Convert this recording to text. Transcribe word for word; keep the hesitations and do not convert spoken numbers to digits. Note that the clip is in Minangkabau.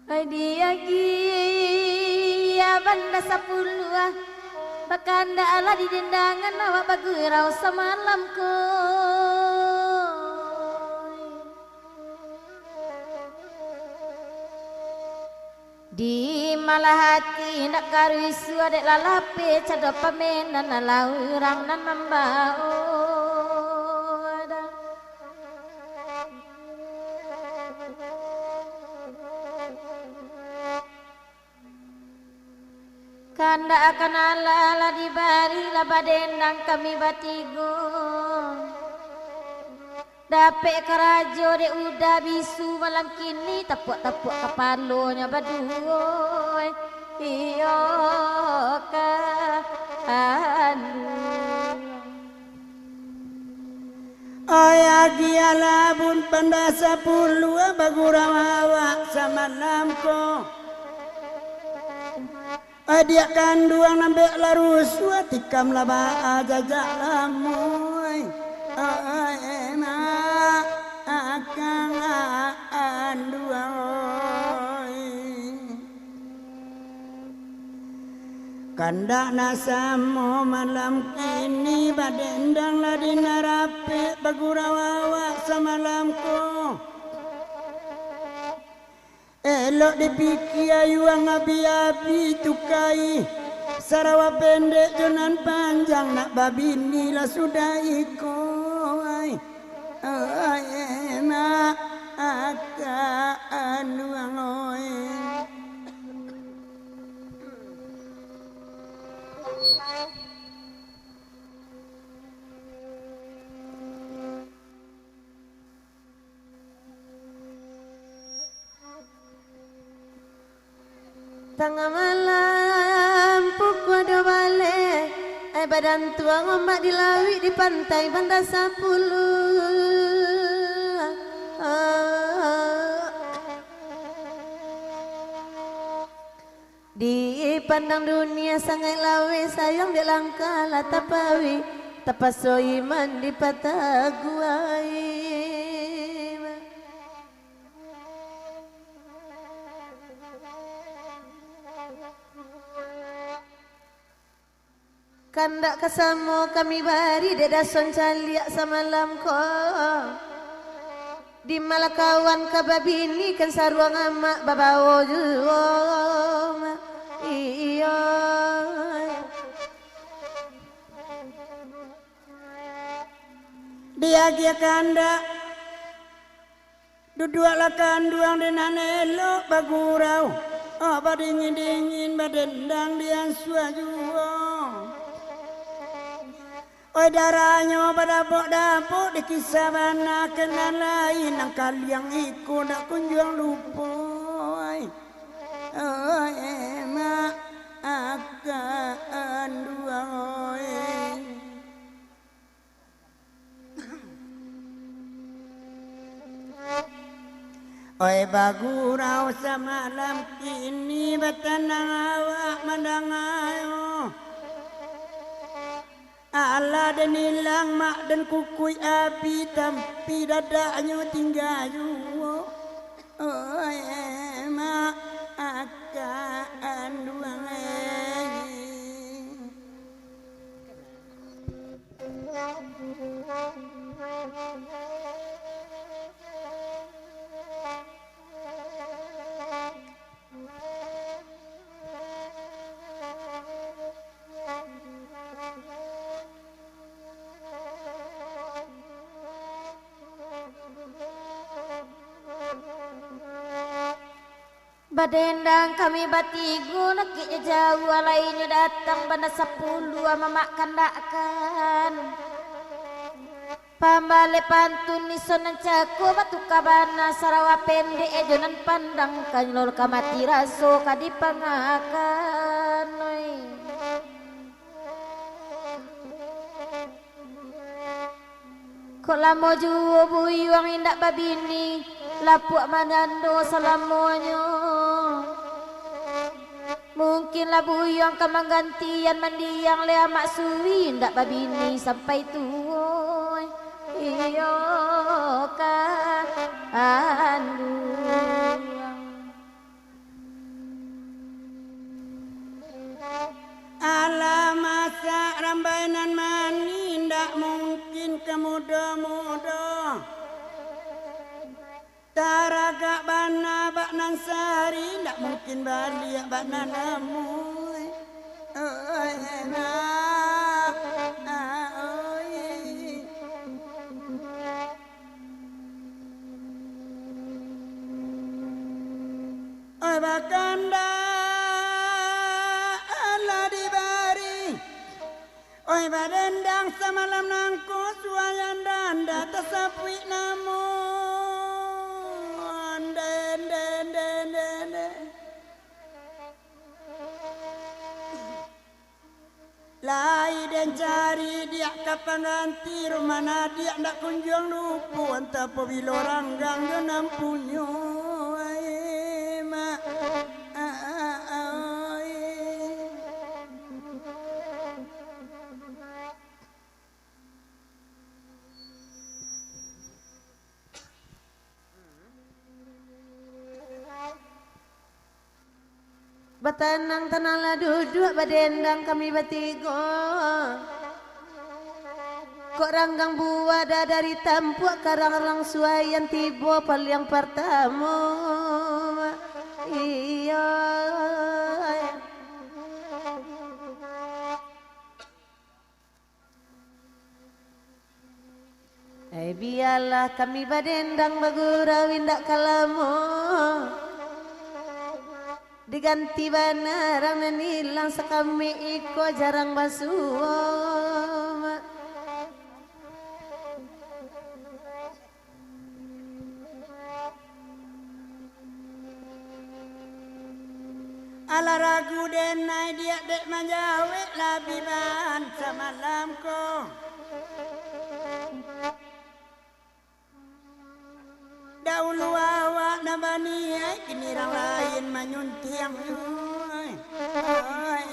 Hai diagiah banda sapuluah, bakandak lah di dendangan awak bagurau samalam ko. Di malah ati indak karusuah dek lalape cado pamenan, alah urang nan mambaoda. Kandak akan alah lah dibari lah badendang kami batigo. Dapek karajo dek uda bisu malam kini, tapuak-tapuak kapalonyo baduo, iyo ka anduang. Ai agiah labun panda sapuluah bagurau awak samalam ko. Adiak kanduang nan bek lah rusuah, tikam lah baa jajak lamo. Ai, mak, akang, anduang, oi. Kandak nak samo malam kini, badendang lah di nan rapek bagurau awak samalam ko. Elok dipikia yuang abi-abi tukai, sarawa pendek jo nan panjang nak babini lah sudah iko, ai. Ai, mak, akang anduang, oi. Tangah malam pukua duo baleh, ai badantuang ombak di lauik, di pantai Banda Sapuluah. Dipandang dunia sangaik laweh, sayang dek langkah lah tapawik, tapaso iman dipataguahi. Kandak ka samo kami bari dek dason caliak samalam ko. Di malah kawan ka babini, kan saruang amak babao juo, mak. Iyo. Diagiah kandak. Duduaklah kanduang di nan elok bagurau, oh, badingin-dingin badendang di asuah juo. Oi, darahnyo badapok-dapok di kisah bana, ka nan lain nan kaliang iko dak kunjuang lupo, oi. Oi, mak, akang anduang, oi. Oi, bagurau samalam, kini batanang awak mandangayo. Alah den ilang mak den kukuik api, tapi dadaknyo tingga juo. Oi, mak, akang anduang, eh. Badendang kami batigo, lakeknyo jauah, alai inyo datang bana sapuluah mamak kandakan. Pambaleh pantun iso nan cako, batuka bana sarawa pendek, eh, jo nan pandang, kalua ka mati raso ka dipangakan, oi. Kok lamo juo buyuang indak babini, lapuak manando salamonyo. Mungkin lah buyuang ka manggantian mandiang, leh amak suri indak babini sampai tuo. Iyo ka anduang. Agak bana bak nan sari, ndak mungkin baliak bak nan namuah. Oi, mak, oi. Oi, bakandak lah dibari. Oi, badendang samalam nangko, suayan danda tasapuik namo. Den, den, den, den, den. Lai den cari diak ka pangganti, rumah nadiak ndak kunjuang lupo, antah pabilo ranggang jo nan punyo. Ai, mak, a, a, a, oi. Batanang tananglah duduak, badendang kami batigo. Kok ranggang buah dah dari tampuak, karang-rang suayan tibo paliang partamo. Iyo. Eh, bialah kami badendang bagurau indak ka lamo. Diganti bana rang nan ilang, sakami iko jarang basuo. Alah ragu den ai diak dek manjawek, labiah bana samalam ko. Daulu awak nan baniaik, kini rang lain manyuntiang. Oi, oi,